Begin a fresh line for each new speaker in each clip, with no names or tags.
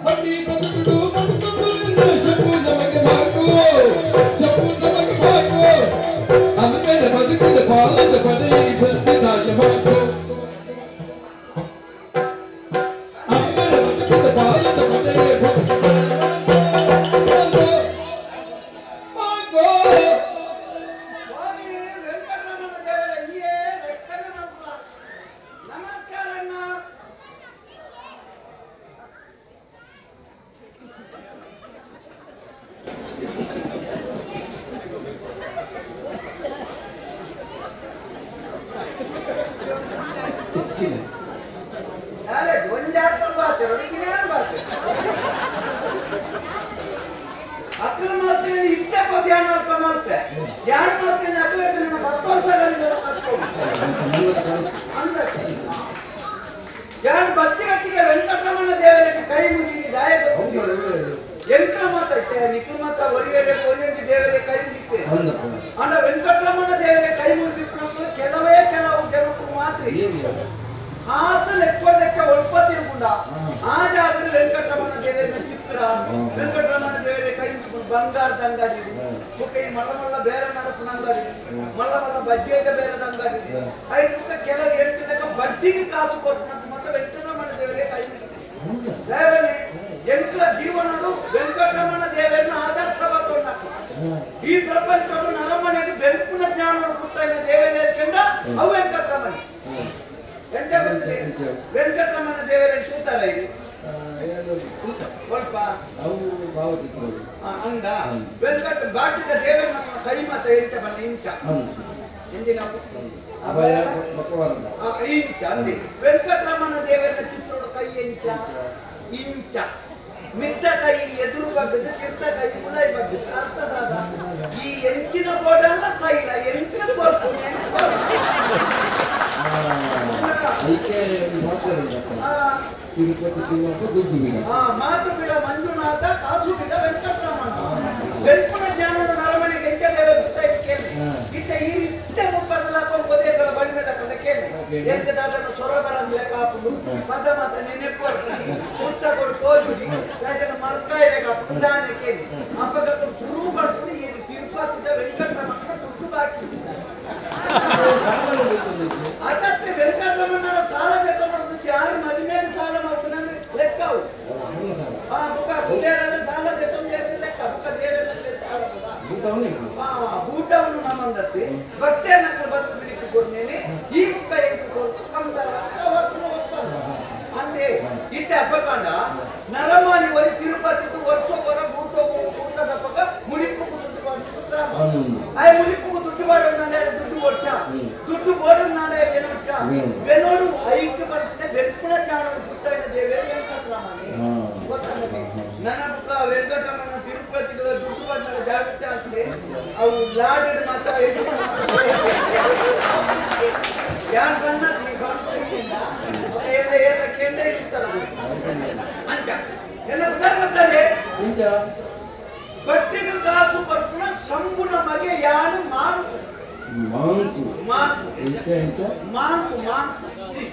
ಬಡ್ಡಿ ಬದುಕುಡು ಬದುಕುಡು ಶಪು ನಮಗೆ ಬಾಕು ಶಪು ನಮಗೆ ಬಾಕು ಅಮ್ಮೆಲೆ ಬದುಕಿದ ಪಾಲದ ಪಡೆಯಿ ಬಂದಿದಾಯ ಬಾಕು ಅಮ್ಮೆಲೆ ಬದುಕಿದ ಪಾಲದ ಪಡೆಯಿ ಬಾಕು.
ಸ್ವಾಮಿ ವೆಂಕಟರಮಣ ದೇವರ ಇಲ್ಲಿಯೇ ರಕ್ಷಣೆ ಮಾಡುವ. ನಮಸ್ಕಾರ ಅಣ್ಣ.
ಹೆಚ್ಚಿನ
ನಾಳೆ ಒಂದಾಕ್ತಲ್ ಭಾಷೆ ಒಡಗಿನ ಭಾಷೆ ಅಕ್ಕಲ ಮಾತ್ರ ಇತ್ತೆ ಧ್ಯಾನ ಅಲ್ಪ ಮಾಡ್ತೆ ಧ್ಯಾನ ಮಾತ್ರ ಅಕ್ಕಲ ನನ್ನ 10 ವರ್ಷ ಯಾರು ಬತ್ತಿ ಗಟ್ಟಿಗೆ ವೆಂಕಟರಮಣ ದೇವರಿಗೆ ಕೈ ಮುಗಿದಿ ದಾಯ ಎಂಕ ಮಾತ ನಿಖಿಲ್ ಮಾತ ಒರಿಯರೆ ಒರಿಯಂಟಿ ದೇವರಿಗೆ ಕೈ ಮುಗಿತೆ. ಅಂಡ ವೆಂಕಟರಮಣ ದೇವರಿಗೆ ಕೈ ಮುಗಿದಿಟ್ಟು ಕೆಲವೇ ಕೆಲವು ಜನಕ್ಕೂ ಮಾತ್ರ ಕಾಸು ಲೆಕ್ಕದಕ್ಕೆ ಒಲ್ಪ ತಿರುಗುಂಡ ಆ ಜಾಗದಲ್ಲಿ ವೆಂಕಟರಮಣ ದೇವರನ್ನ ಚಿತ್ರ ವೆಂಕಟರಮಣ ದೇವರೇ ಕೈ ಮುಗಿದು ಬಂಗಾರದ ಅಂಗಡಿ ಮುಖ ಈ ಮಲ್ಲ ಮಲ್ಲ ಬೇರೆ ನಡಪುನ ಅಂಗಡಿ ಮಲ್ಲ ಮಲ್ಲ ಬಜ್ಜಿಯದ ಬೇರೆದ ಅಂಗಡಿ ಐದು ಮುಖ ಕೆಲವು ಎಂಟು ಲೆಕ್ಕ ಬಡ್ಡಿಗೆ ಕಾಸು ಕೊಟ್ಟಂತ ಮಾತ್ರ ವೆಂಕಟರಮಣ ದೇವರೇ ಕೈ ಮುಗಿದು ದೇವರಲ್ಲಿ ಎಂಟ್ಲ ಜೀವನಡು ವೆಂಕಟರಮಣ ದೇವರನ್ನ ಆದರ್ಶ ಬತ್ತೊಂಡ ಈ ಪ್ರಪಂಚದ ನರಮನೆಗೆ ಬೆಂಪುನ ಜ್ಞಾನ ಪುತ್ತ ದೇವರೇ ಕೆಂಡ ಅವು ವೆಂಕಟರಮಣ. ಎಂತ ಗೊತ್ತಿದೆ ವೆಂಕಟರಮಣ ದೇವರ చూತಾರ ಇದು ಸ್ವಲ್ಪ ಅಂದ ವೆಂಕಟ ಬಾಕಿದ ದೇವರ ನಮ್ಮ ಕೈ ಮಾತ ಎಂತ ಬಂದ ಇಂಚ ಎಂದಿನ ಇಂಚ ಅಂದಿ ವೆಂಕಟರಮಣ ದೇವರ ಚಿತ್ರದ ಕೈ ಎಂಚ ಇಂಚ ಮಿತ್ತ ಕೈ ಎದುರು ಬಗ್ಗದ ತಿರ್ತ ಕೈ ಮುಲೈ ಬಗ್ಗದ ಅರ್ಥದಾದ ಈ ಎಂಚಿನ ಬೋರ್ಡಲ್ಲ ಸೈಲ ಎಂತ ಕೊರ್ಪು
ತಿರುಪತಿ ತಿಮ್ಮಪ್ಪ ದುಡ್ಡು ಬಿಡ
ಮಾತು ಬಿಡ ಮಂಜುನಾಥ ಕಾಸು ಬಿಡ ವೆಂಕಟರಮಣ ಬೆಲ್ಪುನ ಜ್ಞಾನದ ನರಮನೆಗೆ ಎಂಚ ದೇವ ಕೇಳಿ ಇತ್ತ ಈ ಇತ್ತೆ ಮುಪ್ಪದಲಾಕೊಂಡು ಪದೇಗಳ ಬಳಿಮೆಡಕೊಂಡ ಕೇಳಿ ಎಂಕದಾದನು ಸೊರಬರಂದ್ರೆ ಕಾಪುಡು ಪದ ಮಾತ ನೆನೆಪು ಪುಸ್ತಕ ಕೊಡು ತೋಜುಡಿ ಯಾಕಂದ್ರೆ ಮರ್ಕಾಯಿಲೆ ಕಾಪುಡು ದಾನೆ ಕೇಳಿ ಅಪ್ಪಗ ಶುರು ಪಡ್ಕೊಂಡು ಏನು ತಿರುಪತಿದ ವೆಂಕಟರಮಣ ದುಡ್ಡು ಬಾಕಿ ಅದಕ್ಕೆ ವೆಂಕಟರಮಣನ ಸಾಲ ತಗೊಂಡು ಯಾರು ಮದುವೆಗೆ ಸಾಲ ಮಾಡ್ತಾನೆ ಅಂದ್ರೆ ಲೆಕ್ಕ ಮುಖ ಕುಬೇರನ ಸಾಲ ತಗೊಂಡು ಲೆಕ್ಕ ಮುಖ ದೇವರಲ್ಲಿ ಸಾಲ ಬೂಟವನ್ನು ನಮ್ಮಂದತ್ತಿ ಭಕ್ತಿಯನ್ನ ಬತ್ತು ಬಿಡಿಸಿ ಕೊಡ್ನೇನೆ ಈ ಮುಖ ಎಂಟು ಕೊಟ್ಟು ಸಂದಾರ ಅಂದೆ ಇತ್ತೆ ಹಬ್ಬಕಾಂಡ ನರಮಾನಿ ಒರಿ ತಿರುಪತಿಗೆ ವರ್ಷ ಹೊರ ಭೂತ ಭೂತದ ಪಕ್ಕ ಮುಡಿಪು ದುಡ್ಡು ಆ ಮುಡಿಪು ದುಡ್ಡು ಮಾಡೋಣ ದುಡ್ಡು ವರ್ಷ ದುಡ್ಡು ಬೋಡು ನಾಡೆ ಬೆನೊಚ್ಚ ಬೆನೋಡು ಐಕ್ಯ ಬರ್ತದೆ ಬೆಲ್ಪುಣ ಚಾಣ ಸುತ್ತ ದೇವೇ ವೆಂಕಟರಮಣ ಗೊತ್ತಾಗುತ್ತೆ. ನನ್ನ ಮುಖ ವೆಂಕಟರಮಣ ತಿರುಪತಿ ದುಡ್ಡು ಬಂದ ಜಾಗೃತಿ ಆಗ್ತದೆ ಅವು ಲಾಡ್ ಮಾತ್ರ ಯಾರು ಬಣ್ಣ ಎಲ್ಲ ಎಲ್ಲ ಕೆಂಡ ಇರ್ತಾರ ಅಂಚ ಎಲ್ಲ ಉದಾರ ಗೊತ್ತಾನೆ ಬಟ್ಟಿಗೆ ಕಾಸು ಕೊರ್ಪುಣ ಸಂಗುಣ ಮಗೆ ಯಾನು ಮಾಂಕು
ಮಾಂಕು
ಮಾಂಕು
ಎಂತ ಎಂತ
ಮಾಂಕು ಮಾಂಕು ಸಿ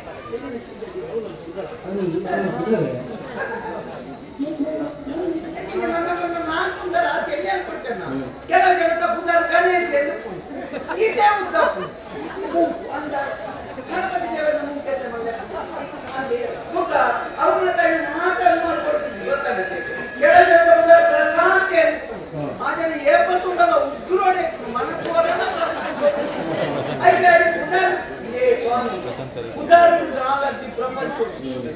ಕೆಲವು ಜನತ ಪುದಾರ್ ಗಣೇಶ ಎಂದು ಇದೇ ಉದ್ದ ಅಂದ ಗಣಪತಿ ದೇವರ ಮುಂದೆ ಮುಖ ಅವನ ತಾಯಿ ಮಾತನ್ನು ಮಾಡ್ಕೊಡ್ತೀನಿ ಗೊತ್ತಾಗುತ್ತೆ. ಕೆಲವು ಜನತ ಪುದಾರ್ ಪ್ರಶಾಂತಿ ಎಂದು ಆ ಜನ ಏಪತ್ತುಂಡಲ್ಲ ಉಗ್ರೋಡೆ ಮನಸ್ಸು ಹೊರಲ್ಲ ಪ್ರಶಾಂತಿ ಪುದಾರ್ ಉದಾಹರಣೆ ನಾಲದ್ದಿ ಪ್ರಪಂಚ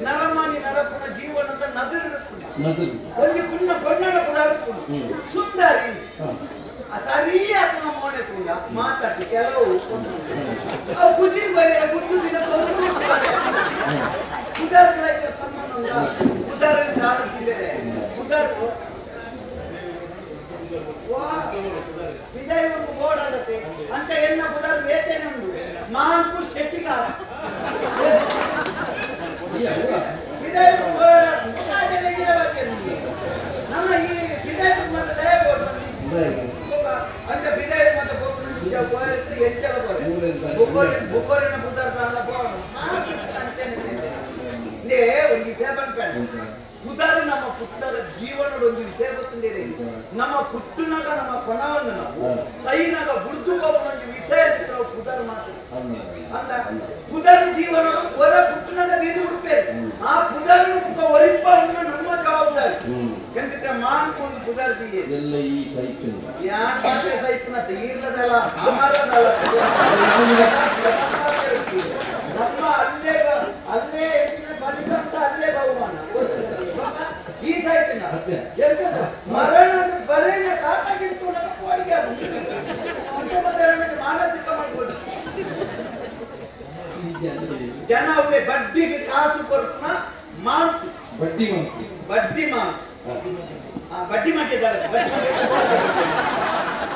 ನರಮಾನಿ ನಡಪುನ ಜೀವನದ ನದಿರು ಒಂದು ಪುಣ್ಯ ಬಣ್ಣದ ಪದಾರ್ಥ ಸುಂದರಿ ಸರಿ ಆತನ ಮೋನೆ ತುಂಡ ಮಾತಾಡ್ತಿ ಕೆಲವು ಅವು ಕುಚಿರಿ ಬರೆಯರ ಗುದ್ದು ದಿನ ಉದಾಹರಣೆ ಸಂಬಂಧ ಉದಾಹರಣೆ ದಾಳುತ್ತಿದ್ದಾರೆ ಉದಾಹರಣೆ ವಿಜಯವನ್ನು ಬೋರ್ಡ್ ಅಂತ ಎನ್ನ ಪುದಾರ್ ಬೇತೇನುಂಡು ಮಾಂಕು ಶೆಟ್ಟಿಗಾರ ನಮ್ಮ ಈ ಬಿದಾಯ ಮಾತ ದಯ ಬೋರ್ಡ್ ಅಂತ ಬಿದಾಯ ಮಾತ ಎಂಚಲ ಬೋರ್ ಬುಕೋರಿನ ಬುದಾರ್ ಒಂದು ಸೇಬನ್ ಪೆನ್ ಪುದರ್ ನಮ್ಮ ಪುಟ್ಟದ ಜೀವನದ ಒಂದು ವಿಷಯ ಗೊತ್ತುಂಡೇರಿ ನಮ್ಮ ಪುಟ್ಟನಾಗ ನಮ್ಮ ಕೊಣವನ್ನು ನಾವು ಸೈನಾಗ ಬುಡ್ದು ಒಂದು ವಿಷಯ ನಾವು ಪುದರ್ ಮಾತ್ರ ಅಂತ ಪುದರ್ ಜೀವನ ಹೊರ ಪುಟ್ಟನಾಗ ದೀದು ಬಿಡ್ಪೇರು ಆ ಪುದರ್ ಒರಿಪ್ಪ ನಮ್ಮ ಜವಾಬ್ದಾರಿ ಎಂತ ಮಾನ್ಕೊಂಡು ಪುದರ್ ದಿಯೆ
ಎಲ್ಲ ಈ ಸೈಪ್
ಯಾನ್ ಮಾತ್ರ ಸೈಪ್ನ ಈರ್ಲದಲ್ಲ ಅಮರದಲ್ಲ ನಮ್ಮ ಅಲ್ಲೇ ಅಲ್ಲೇ ಫಲಿತಾಂಶ ಅಲ್ಲೇ ಬಹುಮಾನ ಈ ಸಾಯ್ತಿನ ಮರಣ ಬರೇನ ಕಾಕಾಗಿಡ್ತು ಕೋಡಿಗೆ ಮಾನಸಿಕ ಮಾಡ್ಕೊಳ್ಳಿ ಜನ ಅವೇ ಬಡ್ಡಿಗೆ ಕಾಸು ಕೊಡ್ತ ಮಾಂಕು
ಬಡ್ಡಿ ಮಾಂಕು
ಬಡ್ಡಿ ಮಾಂಕು ಬಡ್ಡಿ ಮಾಕಿದ್ದಾರೆ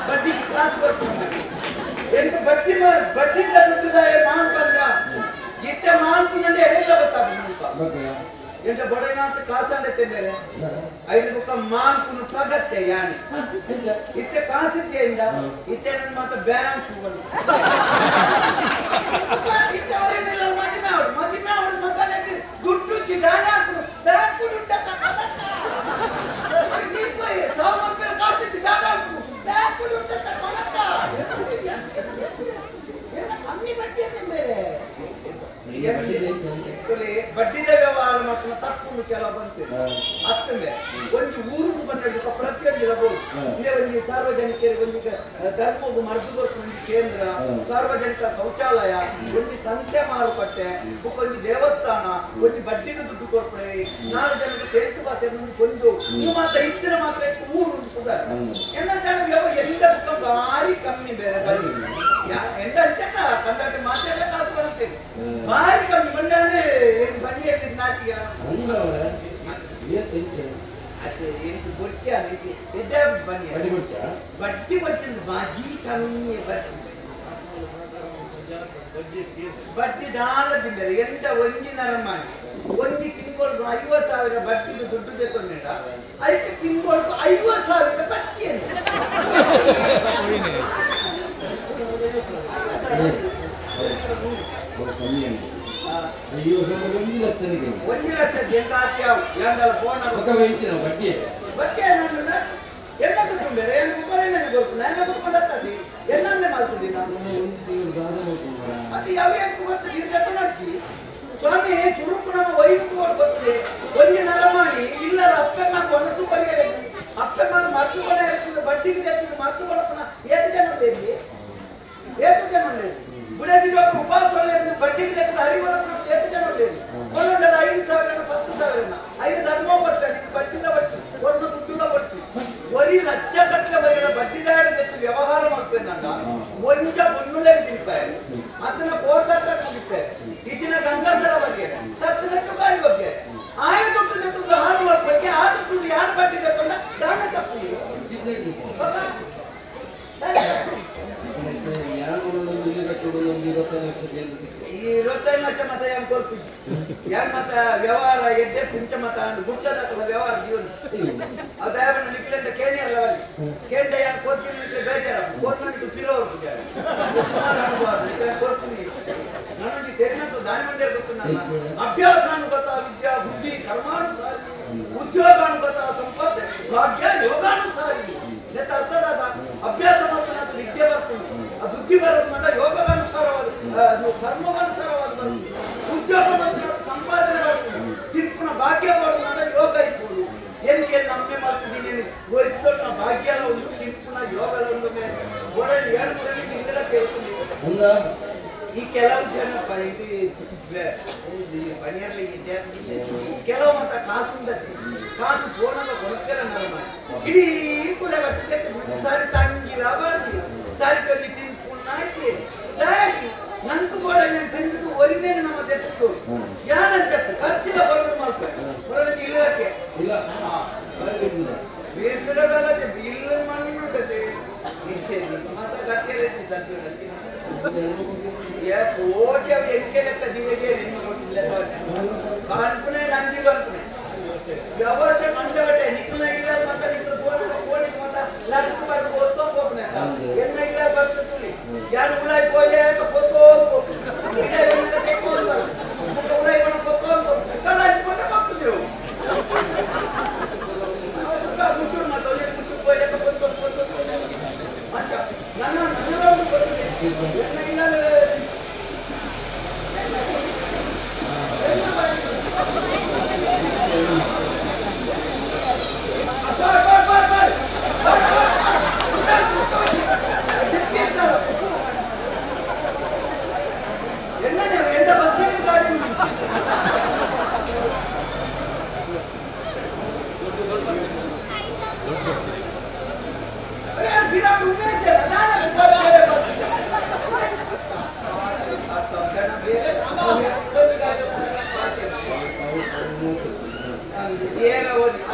ಬಡ್ಡಿಗೆ ಕಾಸು ಕೊಡ್ತ ಬಡ್ಡಿ ಬಡ್ಡಿ ದುಡ್ಡು ಮಾಂಕು ಅಂದ ಇತ್ತ ಮಾಂಕು ಅಂದ್ರೆ ಎಲ್ಲಿಲ್ಲ ಗೊತ್ತಾಗ ಎಂಟ ಬಡನಾಥ ಕಾಸಂಡತೆ ಬೇರೆ ಐದು ಮುಖ ಮಾಂಕುನು ಪಗತ್ತೆ ಯಾನೆ ಇತ್ತೆ ಕಾಸಿತ್ತೆ ಎಂಡ ಇತ್ತೆ ನನ್ನ ಮಾತ ಬ್ಯಾಂಕ್ ಇತ್ತವರೇನಿಲ್ಲ ಮದಿಮೆ ಅವಳು ಮದಿಮೆ ಅವಳು ಮಗಳಿಗೆ ದುಡ್ಡು ದಾಣ ಹಾಕುನು ಬ್ಯಾಂಕ್ ದುಡ್ಡ ಸಾಮಾನ್ ಕಾಸಿತ್ತು ದಾದ ಹಾಕು ಬ್ಯಾಂಕ್ ದುಡ್ಡ ತಕೊಳಕ್ಕ ಎಲ್ಲ ಕಮ್ಮಿ ಬಡ್ಡಿ ಅಂತೆ ಬೇರೆ ಬಡ್ಡಿದ ವ್ಯವಹಾರ ಮಾಡ್ಕೊಂಡು ತಪ್ಪು ಕೆಲವು ಬಂತು ಅತ್ತಂದೆ ಒಂದು ಊರು ಬಂದ ಪ್ರತಿಯೊಂದು ಇರಬಹುದು ಇಲ್ಲೇ ಒಂದು ಸಾರ್ವಜನಿಕರಿಗೆ ಒಂದು ಧರ್ಮವು ಮರ್ದು ಒಂದು ಕೇಂದ್ರ ಸಾರ್ವಜನಿಕ ಶೌಚಾಲಯ ಒಂದು ಸಂತೆ ಮಾರುಕಟ್ಟೆ ಒಂದು ದೇವಸ್ಥಾನ ಒಂದು ಬಡ್ಡಿಗೆ ದುಡ್ಡು ಕೊಡ್ಪಡೆ ನಾಲ್ಕು ಜನಕ್ಕೆ ತೆರೆದು ಬಾತೆ ಒಂದು ನೀವು ಮಾತ್ರ ಇತ್ತಿನ ಮಾತ್ರ ಊರು ಉಂಟು ಎನ್ನ ಜನ ವ್ಯವಹಾರ ಎಂದ ಭಾರಿ ಕಮ್ಮಿ ಬೇರೆ ಬನ್ನಿ ಎಂದ ಅಂಚಕ್ಕ ಕಂದಾಟ ಮಾತೆಲ್ಲ ಕಾಸು ಬರುತ್ತೇನೆ ಭಾರಿ ಕಮ್ಮಿ ಬಂದಾನೆ ಬನ್ನಿ ಎತ್ತಿದ್ ನಾಚಿಗೆ ಬನ್ನಿ ಬಡ್ಡಿ ಬಡ್ಚಿಂದು ಬಾಜಿ ಕಮ್ಮಿ ಬಡ್ಡಿ ಬಡ್ಡಿ ದಾಳದಿಂದ ಎಂಟ ಒಂಜಿ ನರಮಾಣಿ ಒಂಜಿ ತಿಂಗಳಿಗೆ 50,000 ಬಡ್ಡಿಗೆ ದುಡ್ಡು ತೆಕೊಂಡ ಐದು ತಿಂಗಳಿಗೆ 50,000 ಬಡ್ಡಿ ಒಂದು ಲಕ್ಷ ಬಡ್ಡಿ ಬಡ್ಡಿ ಎಲ್ಲ ದುಡ್ಡು ಬೇರೆ ಏನು ಬೇರೆ ಎಲ್ಲನ್ನೇ ಮಾಡ್ತಿದ್ದೀನಿ ಅದು ಯಾವ ಗೊತ್ತು ನೀರು ನಡ್ಚಿ ಸ್ವಾಮಿ ಸುರುಕು ನಮ್ಮ ವೈದ್ಯ ಗೊತ್ತದೆ ಒಂದು ನರಮಾಣಿ ಇಲ್ಲದ ಅಪ್ಪೆಮ್ಮ ಕೊನಸು ಪರಿಹಾರ ಅಪ್ಪೆಮ್ಮ ಮರ್ತು ಕೊಡ ಬಡ್ಡಿಗೆ ತೆತ್ತಿದ್ದು ಮರ್ತು ಕೊಡಪ್ಪನ ಏತು ಜನ ಉಳ್ಳೇರಿ ಏತು ಜನ ಉಳ್ಳೇರಿ ಬುಡದಿಗೆ ಉಪವಾಸ ಒಳ್ಳೆಯದು ಬಡ್ಡಿಗೆ ತೆತ್ತದ ಹರಿಗೊಳಪ್ಪನ ಏತು ಜನ ಉಳ್ಳೇರಿ ಒಂದೊಂದಲ್ಲ 5,000 10,000 ಐದು ಧರ್ಮ ಬರ್ತಾರೆ ಬಡ್ಡಿಲ್ಲ ಬಡ್ಡಿ ಒಂದು ದುಡ್ಡುಲ್ಲ ಬಡ್ಡಿ ಒರಿ ಲಕ್ಷ ಕಟ್ಟಲೆ ಬರೆಯ ಬಡ್ಡಿದಾರ ತೆತ್ತು ವ್ಯವಹಾರ ಮಾಡ್ತೇನೆ ಒಂಜ ಪೊನ್ನುಲೆಗೆ ತಿಂತಾರೆ ಅದನ್ನ ಕೋರ್ದಾಟ ಮುಗಿತಾರೆ ಇದಿನ ಗಂಗಾಸರ ಬಗ್ಗೆ ತತ್ತಿನ ಚುಗಾರಿ ಬಗ್ಗೆ ಆಯ ದುಡ್ಡು ತೆತ್ತದ್ದು ಹಾಲು ಬಗ್ಗೆ ಆ ದುಡ್ಡು ಯಾರು ಬಡ್ಡಿ ತೆತ್ತಲ್ಲ ದಾನ ತಪ್ಪು ಈ 25 ಲಕ್ಷ ಮತ ಯಾರು ಕೊಲ್ಪಿ ಯಾರ ಮತ ವ್ಯವಹಾರ ಎಡ್ಡೆ ಪುಂಚ ಮತ ಗುಟ್ಟದ ವ್ಯವಹಾರ ಜೀವನ ಅದಾವನ್ನ ನಿಕ್ಲೆಂತ ಕೇಣಿ ಅಲ್ಲವಲ್ಲಿ ಕೇಂದ್ರ ಯಾರು ಕೊರ್ಪಿನ ನಿಕ್ಲೆ ಬೇಜಾರ ಕೋರ್ನ ನಿಕ್ಲು ಪಿರೋರು ಸುಮಾರು ಕೊರ್ಪಿನಿ ನನಗೆ ತೆರಿನಂತ ದಾನಿ ಮಂದಿರ ಗೊತ್ತು ನನ್ನ ಅಭ್ಯಾಸಾನುಗತ ವಿದ್ಯಾ ಬುದ್ಧಿ ಕರ್ಮಾನುಸಾರಿ ಉದ್ಯೋಗಾನುಗತ ಸಂಪತ್ತು ಭಾಗ್ಯ ಯೋಗಾನುಸಾರಿ ನೆತ್ತ ಅರ್ಥದಾದ ಅಭ್ಯಾಸ ಮಾಡ್ತಾನೆ ವಿದ್ಯೆ ಬರ್ತದೆ ಆ ಬುದ್ಧಿ ಬರೋದು ಯೋಗಕ್ಕನುಸಾರವಾದ ಕರ್ಮಕ್ಕನುಸಾರವಾದ ಬರ್ತದೆ ಉದ್ಯೋಗ ಮಾಡ್ತಾನೆ ಸಂಪಾದನೆ ಬರ್ತದೆ ತಿರ್ಪುನ ಭಾಗ್ಯ ಬರೋದು ಯೋಗ ಇಪ್ಪುದು ಎಂಕೆ ನಮ್ಮೆ ಮಾಡ್ತಿದ್ದೀನಿ ಒರಿತ್ತೊಟ್ಟು ಭಾಗ್ಯಲ ಉಂಟು ತಿರ್ಪುನ ಯೋಗಲ ಉಂಟು ಮೇಲೆ ಒಡನೆ ಎರಡು ಮುರಳಿ ಹಿಂದೆಲ್ಲ ಕೇಳ್ತೀನಿ ಈ ಕೆಲವು ಜನ ಇದು ಪಣಿಯರ್ಲಿ ಕೆಲವು ಮತ ಕಾಸು ಉಂಡತಿ ಕಾಸು ಫೋನಾಗ ಕೊಡ್ತೀರ ನಮ್ಮ ಇಡೀ ಕುಲಗಟ್ಟಿದೆ ಸಾರಿ ತಂಗಿಲ್ಲ ಬಾಡ್ದಿ ಸಾರಿ ತೊಂದಿ ತಿನ್ಪುಣ್ಣಾಕಿ ದಾಯಕಿ ನಂಕು ಬೋಡ ನಾನು ತಿಂದಿದ್ದು ಒರಿನೇ ನಮ್ಮ ತೆತ್ತು ಯಾರಂತ ಖರ್ಚಿನ ಬರೋದು ಮಾಡ್ತಾರೆ ಹೊರಗೆ ಇಲ್ಲಕ್ಕೆ
ಇಲ್ಲ
ಇಲ್ಲ ಇಲ್ಲ ಮಣ್ಣು ಮಾತ ಗಟ್ಟಿಯಲ್ಲಿ ಸದ್ದು ಕೋಟಿ ಅವು ಎಂಕೆ ಲೆಕ್ಕ ದಿವಗೆ ನಿಮ್ಮ ಕೊಟ್ಟಿಲ್ಲ ಕಾಣ್ಪುಣೆ ನಂಜಿ ಕಾಣ್ಪುಣೆ ವ್ಯವಸ್ಥೆ ಮಂಡಗಟ್ಟೆ ನಿಕ್ಕುನ ಇಲ್ಲ ಮತ್ತ ನಿಕ್ಕು ಕೋಟಿ ಕೋಟಿ ಮತ್ತ ಲಕ್ಕ ಬರ್ ಒತ್ತೋ ಹೋಗ್ನೆ ಎನ್ನ ಇಲ್ಲ ಬತ್ತು ತುಳಿ ಯಾರು ಉಳಾಯಿ ಪೋಯೆ ಪೊತ್ತೋ ಹೋಗ್ನೆ ಟೆಕ್ಕೋ ಬರ್ ಉಳಾಯಿ ಪಣ ಪೊತ್ತೋ ಕಲ ಹಂಚ್ಕೊಂಡೆ ಬರ್ತದಿರು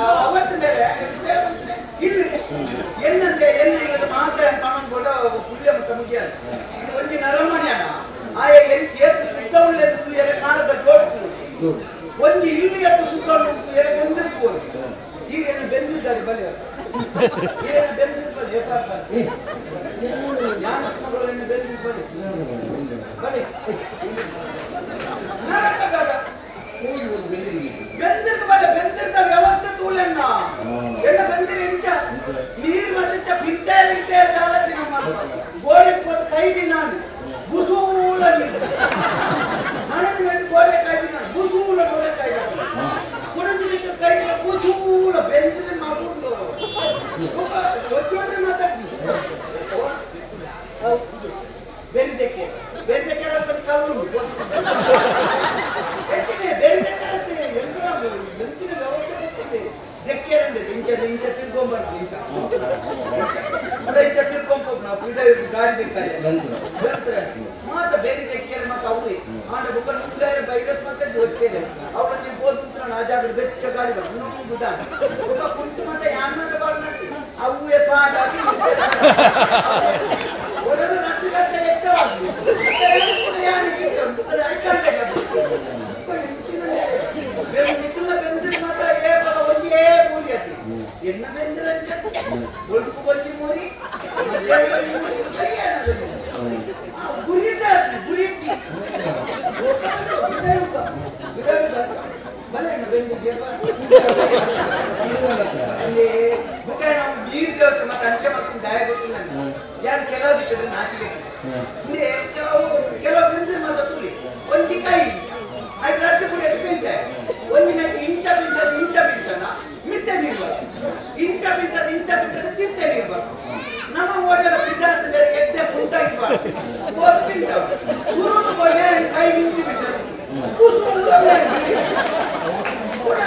ಅವತ್ತು ಬೇರೆ ಇಲ್ಲ ಎನ್ನಂತೆ ಎನ್ನ ಇಲ್ಲದ ಮಾತ್ರ ಪಣನ್ ಕೂಡ ಪುಳ್ಯ ಮತ್ತು ಮುಗಿಯ ಒಂಜಿ ನರಮಣ್ಯನ ಆಯ ಏತು ಶುದ್ಧ ಉಳ್ಳದು ತೂಯರೆ ಕಾಲದ ಜೋಡ್ತು ಒಂಜಿ ಇಲ್ಲಿ ಎತ್ತು ಶುದ್ಧ ಉಳ್ಳು ತೂಯರೆ ಬೆಂದಿರ್ತು ಈರೇನು ಬೆಂದಿದ್ದಾರೆ ಬಲಿ ಈರೇನು ಬೆಂದಿರ್ ಬಲಿ ಯಾನು ಬೆಂದಿರ್ ಬಲಿ ಬಲಿ ನರಕಗಾಗ ಬೆಂದಿರ್ದ ಬಲೆ ಬೆಂದಿರ್ದ ವ್ಯವಸ್ಥೆ ತೂಲೆಣ್ಣ ಎಣ್ಣ ಬೆಂದಿರ ಎಂಚ ನೀರು ಮತ್ತೆ ಪಿಂಟೇಲ್ ಇಂಟೇಲ್ ದಾಲಸಿ ನಮ್ಮ ಗೋಡೆ ಮತ್ತು ಕೈ ದಿನಾಂಡು ಬುಸೂಲ ನೀರು ಮಣದ ಮೇಲೆ ಗೋಡೆ ಕೈ ದಿನ ಬುಸೂಲ ಗೋಡೆ ಕೈ ಕುಣದಿಲಿಕ್ಕೆ ಕೈ ದಿನ ಬುಸೂಲ ಬೆಂದಿರ ಮಗುಂಡು ಒತ್ತೊಡ್ರೆ ಮಾತಾಡ್ತೀನಿ ಬೆಂದಕ್ಕೆ ಬೆಂದಕ್ಕೆ ಕಲ್ಲು ಇಂಚ ತಿರ್ಕೊಂಬರ್ದು ಇಂಚ ಇಂಚ ತಿರ್ಕೊಂಬೋಗ್ ನಾವು ಪೂಜೆ ಗಾಡಿ ದಿಕ್ಕಾರೆ ಯಂತ್ರ ಮಾತ ಬೇರೆ ತೆಕ್ಕೇರೆ ಮಾತ ಅವು ಆಂಡ ಬುಕ್ಕ ನುಗ್ಗಾರೆ ಬೈರಸ್ ಮತ್ತೆ ಗೊತ್ತೇನೆ ಅವಳ ತಿರ್ಬೋದು ಅಂತ ಆ ಜಾಗದ ಬೆಚ್ಚ ಗಾಳಿ ಬರ್ ನುಂಗುದ ಬುಕ್ಕ ಕುಂಟು ಮತ್ತೆ ಯಾನ್ ಮಾತ ಬಾಳ್ ಅವುವೇ ಪಾಠ ಒಡದ ನಟ್ಟು ಗಂಟೆ ಹೆಚ್ಚವಾಗಿ ಅದು ಅಡ್ಕಂಡೆ ಎನ್ನ ಬೆಂದಿರಂಚ ಒಲ್ಪು ಕೊಂಚಿ ಮೂರಿ ಗುರಿಡ್ದ ಗುರಿಡ್ತಿ ಬಲೆ ಅಲ್ಲಿ ಬುಕ್ಕ ನಾವು ನೀರು ದೇವತೆ ಮತ್ತೆ ಅಂಚೆ ಮತ್ತು ದಾಯ ಗೊತ್ತಿಲ್ಲ ಯಾರು ಕೆಲವು ದಿಕ್ಕಡೆ ನಾಚಿಕೆ ಕೆಲವು ಬೆಂದಿರ ಮಾತ್ರ ತುಲಿ ಒಂಜಿ ಕೈ ಐದು ರಟ್ಟು ಗುರಿ ಪಿಂಟೆ ಒಂಜಿ ಮೇಲೆ ಇಂಚ ಪಿಂಟ ಇಂಚ ಪಿಂಟನ ಮಿತ್ತೆ ನೀರು ಬರ್ತದೆ ಇಂಚ ಪಿಂಟದ ಇಂಚ ಪಿಂಟದ ತಿತ್ತೆ ನೀರು ಬರ್ತದೆ ನಮ್ಮ ಓಟದ ಪಿಂಟಾದ ಬೇರೆ ಎಡ್ಡೆ ಪುಂಟಾಗಿ ಬಾರ್ದು ಹೋದ ಪಿಂಟ ಸುರುಟು ಬೋಡೆ ಕೈ ಮಿಂಚು ಬಿಟ್ಟದು ಕೂಸು ಕೂಡ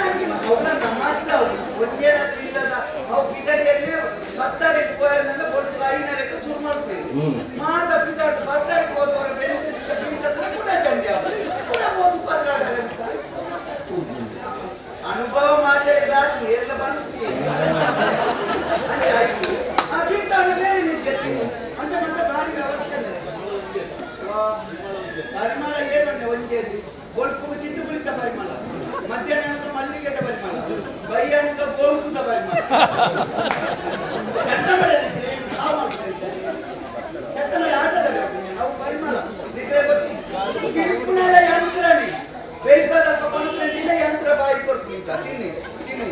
ಅವನ ನಮ್ಮದ ಒಂದೇನಾದ್ರೂ ಇಲ್ಲದ ಅವು ಪಿದಡಿಯಲ್ಲಿ ಪತ್ತಾರಕ್ಕೆ ಹೋಯರ್ನೆಲ್ಲ ಬೊಟ್ಟು ಐನರಕ್ಕೆ ಶುರು ಮಾಡ್ತೇವೆ ಮಾತ ಪಿದಾಟ ಪತ್ತಾರಕ್ಕೆ ಹೋದವರ ಬೆನ್ನಿಸಿದ ಪಿಂಟದ ಕೂಡ ಚಂಡಿ ಅವರು ಕೂಡ ಹೋದ ಪದ್ರಾಡರೆ ಅನುಭವ ಮಾತಾಡಿದಾಗಿ ಎಲ್ಲ ಬಂತು ಅಂತ ಆಯ್ತು ಆ ಪಿಂಟವನ್ನು ಬೇರೆ ನಿಂತಿರ್ತೀವಿ ಅಂತ ಮತ್ತೆ ಭಾರಿ ವ್ಯವಸ್ಥೆ ಪರಿಮಳ ಏನಂದ್ರೆ ಒಂದೇ ಬೊಲ್ಪು ಸಿದ್ದು ಕುಳಿತ ಪರಿಮಳ ಮಧ್ಯಾಹ್ನ ಮಲ್ಲಿಗೆದ ಪರಿಮಳ ಬೈಯಾನದ ಗೋಂಕುದ ಪರಿಮಳ ಚಟ್ಟ ಮಳೆ ಚಟ್ಟ ಮಳೆ ಆಟದ ಅವು ಪರಿಮಳ ನಿದ್ರೆ ಗೊತ್ತಿ ತಿರುಪುಣೆಲ್ಲ ಯಂತ್ರನೇ ಬೇಕಾದಪ್ಪ ಕೊಡುತ್ತಿಲ್ಲ ಯಂತ್ರ ಬಾಯಿ ಕೊಡ್ತೀನಿ ತಿನ್ನಿ ತಿನ್ನಿ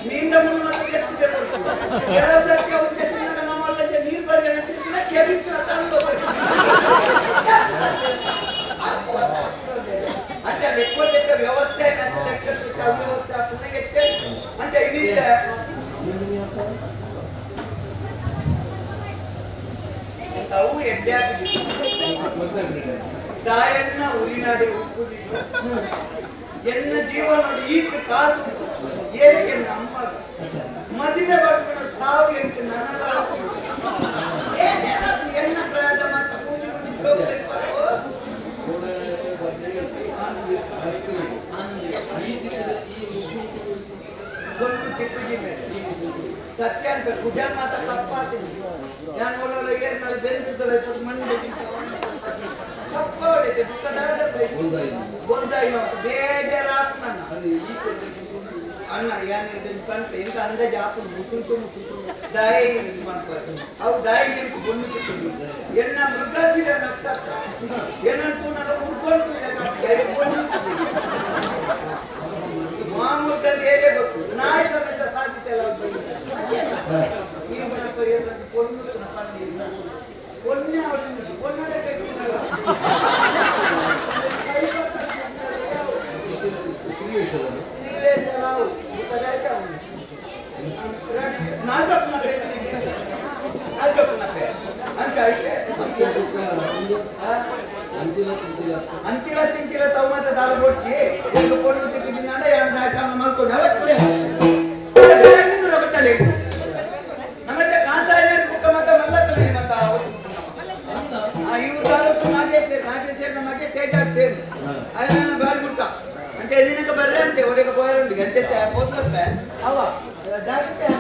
ನೀಂದ ಮುಳ್ಳು ಮತ್ತೆ ಎತ್ತಿದೆ ಕೊಡ್ತೀನಿ ಕೆಲವು ಸರ್ತಿ ಅವ್ರು ಕೆತ್ತಿನಾಗ ನಮ್ಮ ನೀರು ಬರಿ ಅಂತಿರ್ತೀನಿ ಕೆಬಿಚ್ಚಿನ ತಳ್ಳು ಅಂತ ಲೆಕ್ಕ ಲೆಕ್ಕ ವ್ಯವಸ್ಥೆ ಅಂತ ಲೆಕ್ಕ ಅವ್ಯವಸ್ಥೆ ಆಗ್ತದೆ ಹೆಚ್ಚು ಅಂತ ಇನ್ನಿಲ್ಲ ಅವು ಎಡ್ಡೆ ಆಗುದಿಲ್ಲ ತಾಯನ್ನ ಉರಿನಾಡಿ ಉಪ್ಪುದಿಲ್ಲ ಎನ್ನ ಜೀವನ ನೋಡಿ ಈತ ಕಾಸು ಏನಕ್ಕೆ ನಮ್ಮ ಮದುವೆ ಬರ್ಬಿಡ ಸಾವು ಎಂತ ನನಲ್ಲ ಎನ್ನ ಪ್ರಾಯದ ಮಾತ ಪೂಜೆ ಒಂದು ತಿಪ್ಪುಜಿ ಮೇಲೆ ಸತ್ಯ ಅಂತ ಕುಜಾನ್ ಮಾತ ತಪ್ಪಾತೀನಿ ನಾನು ಒಳ್ಳೆ ಏರ್ ಮೇಲೆ ಬೆಂದಿದ್ದಲ್ಲ ಇಪ್ಪತ್ತು ಮಣ್ಣು ತಪ್ಪ ಹೊಡೆತೆ ಬುಕ್ಕದಾಗ ಸೈ ಗೊಂದಾಯಿನ ಬೇಜಾರಾಪ್ ನನ್ನ ಅಣ್ಣ ಏನಿದೆ ಕಂಡ್ರೆ ಎಂತ ಅಂದಾಜು ಹಾಕೊಂಡು ಮುಸುಂಟು ಮುಸುಂಟು ದಾಯಿ ಮಾಡ್ತಾರೆ ಅವು ದಾಯಿಗೆ ಅಂತ ಬೊಣ್ಣು ಬಿಟ್ಟು ಎನ್ನ ಮೃಗಶಿರ ನಕ್ಷತ್ರ ಏನಂತೂ ನನ್ನ ಮುರ್ಕೊಂಡು ಮಾಮೂಲು ಹೇಗೆ ಗೊತ್ತು ನಾಯಿ ಸಮೇತ ಸಾಧ್ಯತೆ ಎಲ್ಲ பொண்ணு பொண்ணு பொண்ணோட ಅಂಚಿಲ ತಿಂಚಿಲ ತವ ಮಾತ ದಾಲ ಕೊಡ್ಸಿ ಅವ ಜಾಗೃತಿ.